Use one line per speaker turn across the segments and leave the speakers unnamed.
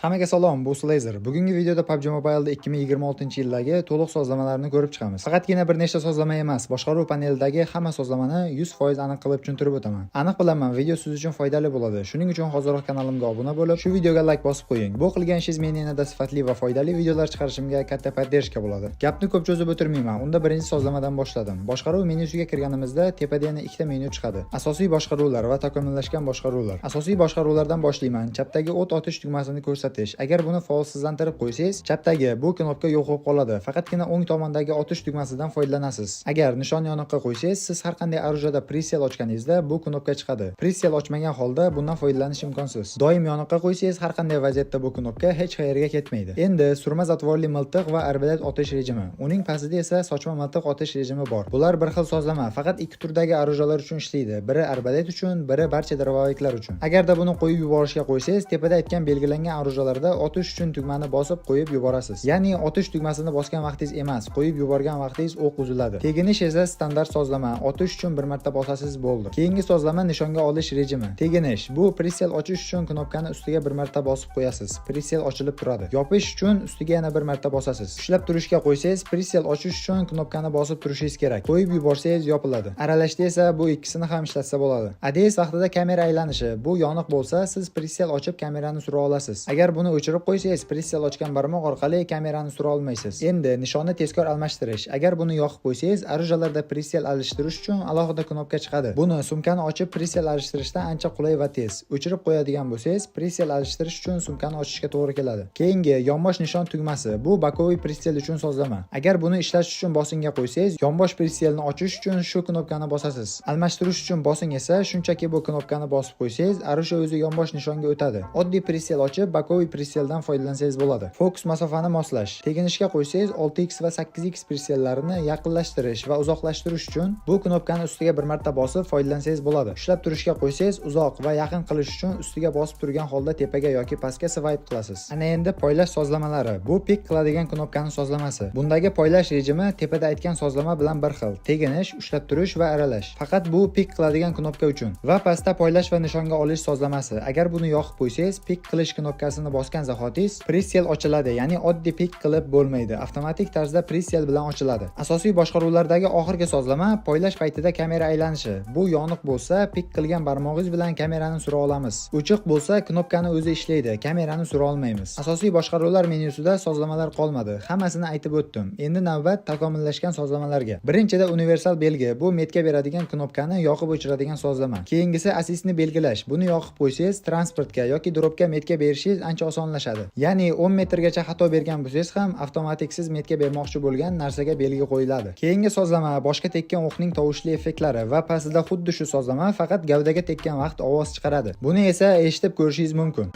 Hammaga salom, bu Slazer. Bugungi videoda PUBG Mobile'da 2026-yildagi to'liq sozlamalarni ko'rib chiqamiz. Faqatgina bir nechta sozlama emas, boshqaruv panelidagi hamma sozlamani 100% aniq qilib tushuntirib o'taman. Aniq bilaman, video siz uchun foydali bo'ladi. Shuning uchun hoziroq kanalimga obuna bo'lib, shu videoga like bosib qo'ying. Bu qilgan ishingiz meni yanada sifatli va foydali videolar chiqarishimga katta поддержка bo'ladi. Gapni ko'p cho'zib o'tirmayman. Unda birinchi sozlamadan boshladim. Boshqaruv menyusiga kirganimizda tepada yana ikkita menyu chiqadi. Asosiy boshqaruvlar va takomillashgan boshqaruvlar. Asosiy boshqaruvlardan boshlayman. Chapdagi o't otish tugmasini ko'rsatish. Agar buni faolsizlantirib qo'ysangiz, chapdagi bu knopka yo'q bo'lib qoladi. Faqatgina o'ng tomondagi otish tugmasidan foydalanasiz. Agar nishon yoniqqa qo'ysangiz, siz har qanday оружие da прицел ochganingizda bu knopka chiqadi. Прицел ochmagan holda bundan foydalanish imkonsiz. Doim yoniqqa qo'ysangiz, har qanday vaziyatda bu knopka hech qayerga ketmaydi. Endi surma zatvorli miltiq va arbalet otish rejimi. Uning pastida esa sochma miltiq otish rejimi bor. Bular bir xil sozlama, faqat ikki turdagi оружия lar uchun ishlaydi. Biri arbalet uchun, biri barcha дробовик lar uchun. Agarda buni qo'yib yuborishga qo'ysangiz, tepada aytgan belgilangan оружия larda otish uchun tugmani bosib qo'yib yuborasiz. Ya'ni otish tugmasini bosgan vaqtingiz emas, qo'yib yuborgan vaqtingiz o'q uziladi. Teginish esa standart sozlama. Otish uchun bir marta bosasiz, bo'ldi. Keyingi sozlama nishonga olish rejimi. Teginish bu прицел ochish uchun knopkani ustiga bir marta bosib qo'yasiz. Прицел ochilib turadi. Yopish uchun ustiga yana bir marta bosasiz. Ushlab turishga qo'ysangiz, прицел ochish uchun knopkani bosib turishingiz kerak. Qo'yib yuborsangiz, yopiladi. Aralashda esa bu ikkisini ham ishlatsa bo'ladi. ADS vaqtida kamera aylanishi. Bu yoniq bo'lsa, siz прицел ochib kamerani sura olasiz. Agar buni o'chirib qo'ysangiz, прицел ochgan barmoq orqali kamerani sura olmaysiz. Endi nishonni tezkor almashtirish. Agar buni yoqib qo'ysangiz, оружия larda прицел alishtirish uchun alohida knopka chiqadi. Buni sumkani ochib прицел alishtirishdan ancha qulay va tez. O'chirib qo'yadigan bo'lsangiz, прицел alishtirish uchun sumkani ochishga to'g'ri keladi. Keyingi yonbosh nishon tugmasi. Bu боковой прицел uchun sozlama. Agar buni ishlatish uchun bosinga qo'ysangiz, yonbosh прицел ni ochish uchun shu knopkani bosasiz. Almashtirish uchun bosing esa shunchaki bu knopkani bosib qo'ysangiz, оружие o'zi yonbosh nishonga o'tadi. Oddiy прицел ochib, боковой прицел dan foydalansangiz bo'ladi. Fokus masofani moslash. Teginishga qo'ysangiz, 6x va 8x прицел larini yaqinlashtirish va uzoqlashtirish uchun bu knopkani ustiga bir marta bosib foydalansangiz bo'ladi. Ushlab turishga qo'ysangiz, uzoq va yaqin qilish uchun ustiga bosib turgan holda tepaga yoki pastga свайп qilasiz. Ana endi poylash sozlamalari. Bu пик qiladigan knopkani sozlamasi. Bundagi poylash rejimi tepada aytgan sozlama bilan bir xil. Teginish, ushlab turish va aralash. Faqat bu пик qiladigan knopka uchun. Va pastda poylash va nishonga olish sozlamasi. Agar buni yoqib qo'ysangiz, пик qilish knopkasini bosgan zahotingiz прицел ochiladi, ya'ni oddiy пик qilib bo'lmaydi. Avtomatik tarzda прицел bilan ochiladi. Asosiy boshqaruvlardagi oxirgi sozlama poylash paytida kamera aylanishi. Bu yoniq bo'lsa, пик qilgan barmog'ingiz bilan kamerani sura olamiz. O'chiq bo'lsa, knopkani o'zi ishlaydi, kamerani sura olmaymiz. Asosiy boshqaruvlar menyusida sozlamalar qolmadi. Hammasini aytib o'tdim. Endi navbat takomillashgan sozlamalarga. Birinchida universal belgi. Bu метка beradigan knopkani yoqib o'chiradigan sozlama. Keyingisi asistni belgilash. Buni yoqib qo'ysangiz, transportga yoki dropga метка berishingiz ancha osonlashadi. Ya'ni 10 metrgacha xato bergan bo'lsangiz ham avtomatik siz метка bermoqchi bo'lgan narsaga belgi qo'yiladi. Keyingi sozlama boshga tekkan o'qning tovushli effektlari va pastida xuddi shu sozlama, faqat gavdaga tekkan vaqt ovoz chiqaradi. Buni esa eshitib ko'rishingiz mumkin.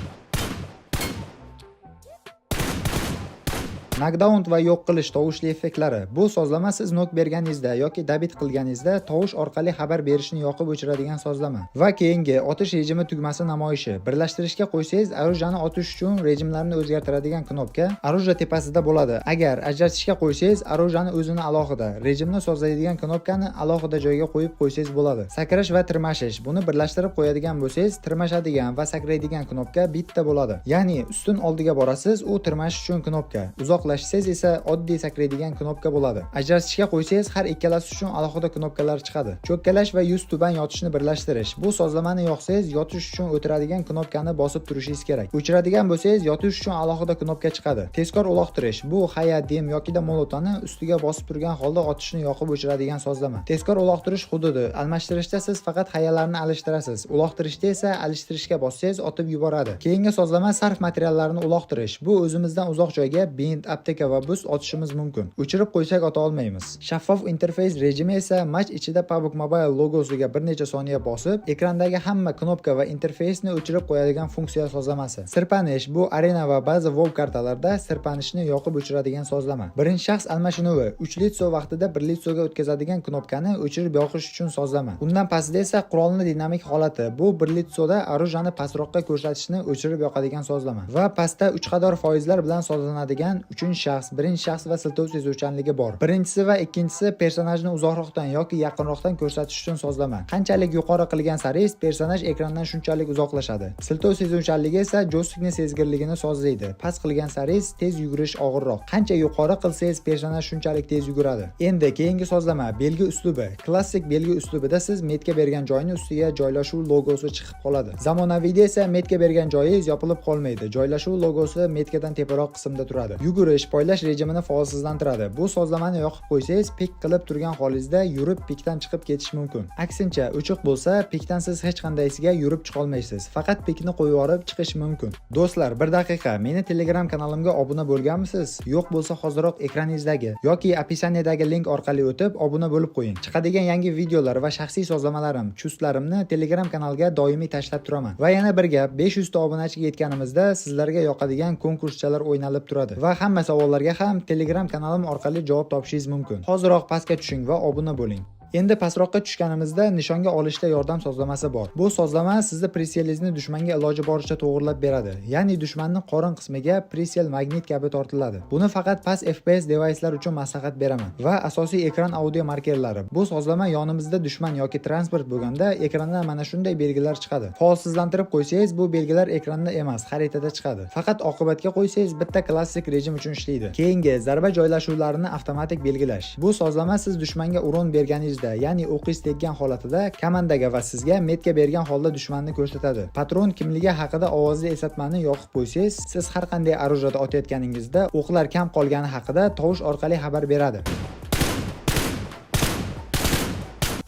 Knockdown va yo'q qilish tovushli effektlari. Bu sozlama siz нок berganingizda yoki добить qilganingizda tovush orqali xabar berishni yoqib o'chiradigan sozlama. Va keyingi otish rejimi tugmasi namoyishi. Birlashtirishga qo'ysangiz, оружие ni otish uchun rejimlarni o'zgartiradigan knopka оружие tepasida bo'ladi. Agar ajratishga qo'ysangiz, оружие ni o'zini alohida, rejimni sozlaydigan knopkani alohida joyga qo'yib qo'ysangiz bo'ladi. Sakrash va tirmashish. Buni birlashtirib qo'yadigan bo'lsangiz, tirmashadigan va sakraydigan knopka bitta bo'ladi. Ya'ni ustun oldiga borasiz, u tirmashish uchun knopka. Uzoqlashsangiz esa oddiy sakraydigan knopka bo'ladi. Ajratishga qo'ysangiz, har ikkalasi uchun alohida knopkalar chiqadi. Cho'kkalash va yuz tuban yotishni birlashtirish. Bu sozlamani yoqsangiz, yotish uchun o'tiradigan knopkani bosib turishingiz kerak. O'chiradigan bo'lsangiz, yotish uchun alohida knopka chiqadi. Tezkor uloqtirish. Bu haya, dim yokida molotani ustiga bosib turgan holda otishni yoqib o'chiradigan sozlama. Tezkor uloqtirish hududi. Almashtirishda siz faqat hayalarni alishtirasiz. Uloqtirishda esa alishtirishga bossangiz, otib yuboradi. Keyingi sozlama sarf materiallarini uloqtirish. Bu o'zimizdan uzoq joyga bint, apteka va bus otishimiz mumkin. O'chirib qo'ysak, ota olmaymiz. Shaffof interfeys rejimi esa match ichida PUBG Mobile logosiga bir necha soniya bosib, ekrandagi hamma knopka va interfeysni o'chirib qo'yadigan funksiya sozlamasi. Sirpanish bu arena va ba'zi WoW kartalarda sirpanishni yoqib o'chiradigan sozlama. Birinchi shaxs almashinuvi 3 лицо vaqtida bir лицо ga o'tkazadigan knopkani o'chirib yoqish uchun sozlama. Undan pastida esa qurolni dinamik holati. Bu bir лицо da оружие ni pastroqqa ko'rsatishni o'chirib yoqadigan sozlama. Va pastda 3 qator foizlar bilan sozlanadigan 3 Uchinchi shaxs, birinchi shaxs va siltov sezuvchanligi bor. Birinchisi va ikkinchisi personajni uzoqroqdan yoki yaqinroqdan ko'rsatish uchun sozlama. Qanchalik yuqori qilgan saringiz, personaj ekrandan shunchalik uzoqlashadi. Siltov sezuvchanligi esa joystikni sezgirligini sozlaydi. Past qilgan saringiz, tez yugurish og'irroq. Qancha yuqori qilsangiz, personaj shunchalik tez yuguradi. Endi keyingi sozlama: belgi uslubi. Klassik belgi uslubida siz метка bergan joyni ustiga joylashuv logosi chiqib qoladi. Zamonaviyda esa метка bergan joyingiz yopilib qolmaydi. Joylashuv logosi метка dan teparoq qismda turadi. Yugurish, poylash rejimini faolsizlantiradi. Bu sozlamani yoqib qo'ysangiz, пик qilib turgan holingizda yurib пик dan chiqib ketish mumkin. Aksincha, o'chiq bo'lsa, пик dan siz hech qandaysiga yurib chiqolmaysiz. Faqat пик ni qo'yib yuborib chiqish mumkin. Do'stlar, bir daqiqa, meni Telegram kanalimga obuna bo'lganmisiz? Yo'q bo'lsa, hoziroq ekraningizdagi yoki описание dagi link orqali o'tib obuna bo'lib qo'ying. Chiqadigan yangi videolar va shaxsiy sozlamalarim, чувств larimni Telegram kanalga doimiy tashlab turaman. Va yana bir gap, 500 ta obunachiga yetganimizda sizlarga yoqadigan konkurschalar o'ynalib turadi va hamma savollarga ham Telegram kanalim orqali javob topishingiz mumkin. Hoziroq pastga tushing va obuna bo'ling. Endi pastroqqa tushganimizda nishonga olishda yordam sozlamasi bor. Bu sozlama sizni прицел ingizni dushmanga iloji boricha to'g'irlab beradi. Ya'ni dushmanning qorin qismiga прицел magnit kabi tortiladi. Buni faqat past FPS device lar uchun maslahat beraman. Va asosiy ekran audio markerlari. Bu sozlama yonimizda dushman yoki transport bo'lganda ekranda mana shunday belgilar chiqadi. Faolsizlantirib qo'ysangiz, bu belgilar ekranda emas, xaritada chiqadi. Faqat oqibatga qo'ysangiz, bitta klassik rejim uchun ishlaydi. Keyingi zarba joylashuvlarini avtomatik belgilash. Bu sozlama siz dushmanga урон berganingizda, ya'ni o'qingiz tekkan holatida komandaga va sizga метка bergan holda dushmanni ko'rsatadi. Patron kimligi haqida ovozli eslatmani yoqib qo'ysangiz, siz har qanday оружие da otayotganingizda o'qlar kam qolgani haqida tovush orqali xabar beradi.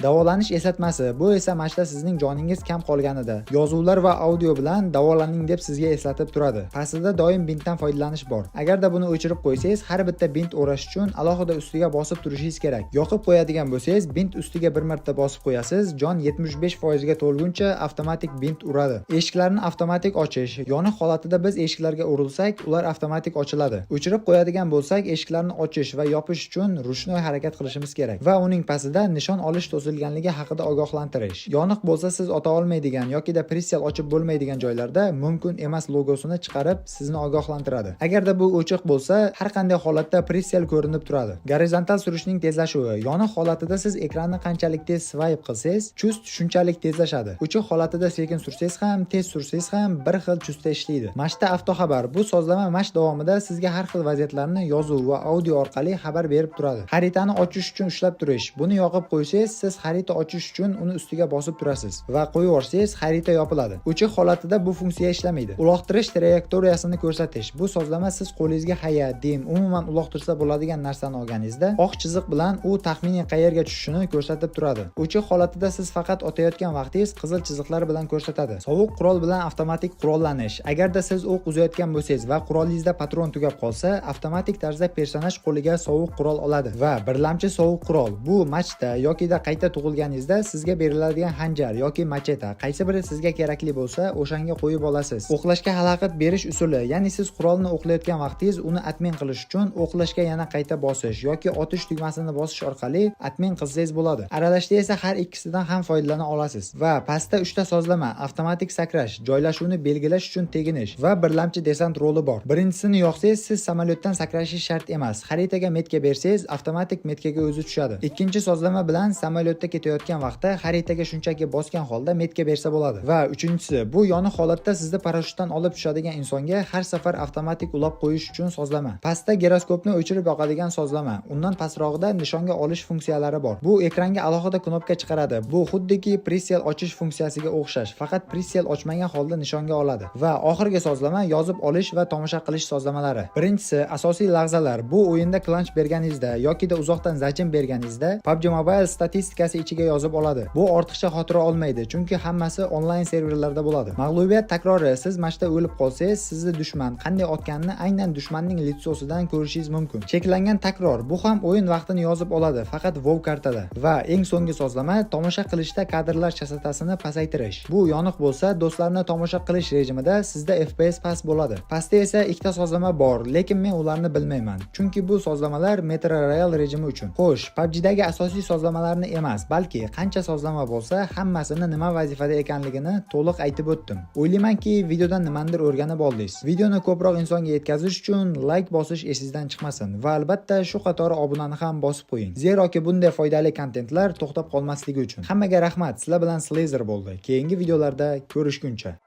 Davolanish eslatmasi. Bu esa matchda sizning joningiz kam qolganida yozuvlar va audio bilan davolaning deb sizga eslatib turadi. Pastida doim bintdan foydalanish bor. Agarda buni o'chirib qo'ysangiz, har bitta bint o'rash uchun alohida ustiga bosib turishingiz kerak. Yoqib qo'yadigan bo'lsangiz, bint ustiga bir marta bosib qo'yasiz, jon 75% ga to'lguncha avtomatik bint uradi. Eshiklarni avtomatik ochish. Yoniq holatida biz eshiklarga urilsak, ular avtomatik ochiladi. O'chirib qo'yadigan bo'lsak, eshiklarni ochish va yopish uchun ручной harakat qilishimiz kerak. Va uning pastida nishon olish to'silganligi haqida ogohlantirish. Yoniq bo'lsa, siz ota olmaydigan yokida прицел ochib bo'lmaydigan joylarda mumkin emas logosini chiqarib sizni ogohlantiradi. Agarda bu o'chiq bo'lsa, har qanday holatda прицел ko'rinib turadi. Gorizontal surishning tezlashuvi. Yoniq holatida siz ekranni qanchalik tez свайп qilsangiz, chust shunchalik tezlashadi. O'chiq holatida sekin sursangiz ham, tez sursangiz ham bir xil chustda ishlaydi. Matchda avtoxabar. Bu sozlama match davomida sizga har xil vaziyatlarni yozuv va audio orqali xabar berib turadi. Xaritani ochish uchun ushlab turish. Buni yoqib qo'ysangiz, siz xarita ochish uchun uni ustiga bosib turasiz va qo'yib yuborsangiz, xarita yopiladi. O'chiq holatida bu funksiya ishlamaydi. Uloqtirish trayektoriyasini ko'rsatish. Bu sozlama siz qo'lingizga haya, dim, umuman uloqtirsa bo'ladigan narsani olganingizda oq chiziq bilan u taxminiy qayerga tushishini ko'rsatib turadi. O'chiq holatida siz faqat otayotgan vaqtingiz qizil chiziqlar bilan ko'rsatadi. Sovuq qurol bilan avtomatik qurollanish. Agarda siz o'q uzayotgan bo'lsangiz va qurolingizda patron tugab qolsa, avtomatik tarzda personaj qo'liga sovuq qurol oladi. Va birlamchi sovuq qurol. Bu matchda yokida qayta tug'ilganingizda sizga beriladigan xanjar yoki machete, qaysi biri sizga kerakli bo'lsa, o'shanga qo'yib olasiz. O'qlashga xalaqit berish usuli, ya'ni siz qurolni o'qlayotgan vaqtingiz uni отмен qilish uchun o'qlashga yana qayta bosish yoki otish tugmasini bosish orqali отмен qilsangiz bo'ladi. Aralashda esa har ikkisidan ham foydalana olasiz. Va pastda uchta sozlama: avtomatik sakrash, joylashuvni belgilash uchun teginish va birlamchi desant roli bor. Birinchisini yoqsangiz, siz samolyotdan sakrashingiz shart emas. Xaritaga метка bersangiz, avtomatik метка ga o'zi tushadi. Ikkinchi sozlama bilan samolyotda ketayotgan vaqtda xaritaga shunchaki bosgan holda метка bersa bo'ladi. Va uchinchisi, bu yoniq holatda sizni parashyutdan olib tushadigan insonga har safar avtomatik ulab qo'yish uchun sozlama. Pastda giroskopni o'chirib yoqadigan sozlama. Undan pastrog'ida nishonga olish funksiyalari bor. Bu ekranga alohida knopka chiqaradi. Bu xuddiki прицел ochish funksiyasiga o'xshash, faqat прицел ochmagan holda nishonga oladi. Va oxirgi sozlama: yozib olish va tomosha qilish sozlamalari. Birinchisi, asosiy lahzalar. Bu o'yinda clutch berganingizda yokida uzoqdan зажим berganingizda PUBG Mobile statistikasi ichiga yozib oladi. Bu ortiqcha xotira olmaydi, chunki hammasi onlayn serverlarda bo'ladi. Mag'lubiyat takrori. Siz matchda o'lib qolsangiz, sizni dushman qanday otganini aynan dushmanning лицо sidan ko'rishingiz mumkin. Cheklangan takror. Bu ham o'yin vaqtini yozib oladi, faqat WoW kartada. Va eng so'nggi sozlama: tomosha qilishda kadrlar chastotasini pasaytirish. Bu yoniq bo'lsa, do'stlarni tomosha qilish rejimida sizda FPS past bo'ladi. Pastda esa ikkita sozlama bor, lekin men ularni bilmayman. Chunki bu sozlamalar Metro Royale rejimi uchun. Xo'sh, PUBGdagi asosiy sozlamalarni emas, emas, balki qancha sozlama bo'lsa, hammasini nima vazifada ekanligini to'liq aytib o'tdim. O'ylaymanki, videodan nimanidir o'rganib oldingiz. Videoni ko'proq insonga yetkazish uchun layk bosish esingizdan chiqmasin va albatta shu qatori obunani ham bosib qo'ying. Zeroki bunday foydali kontentlar to'xtab qolmasligi uchun. Hammaga rahmat. Sizlar bilan Slazer bo'ldi. Keyingi videolarda ko'rishguncha.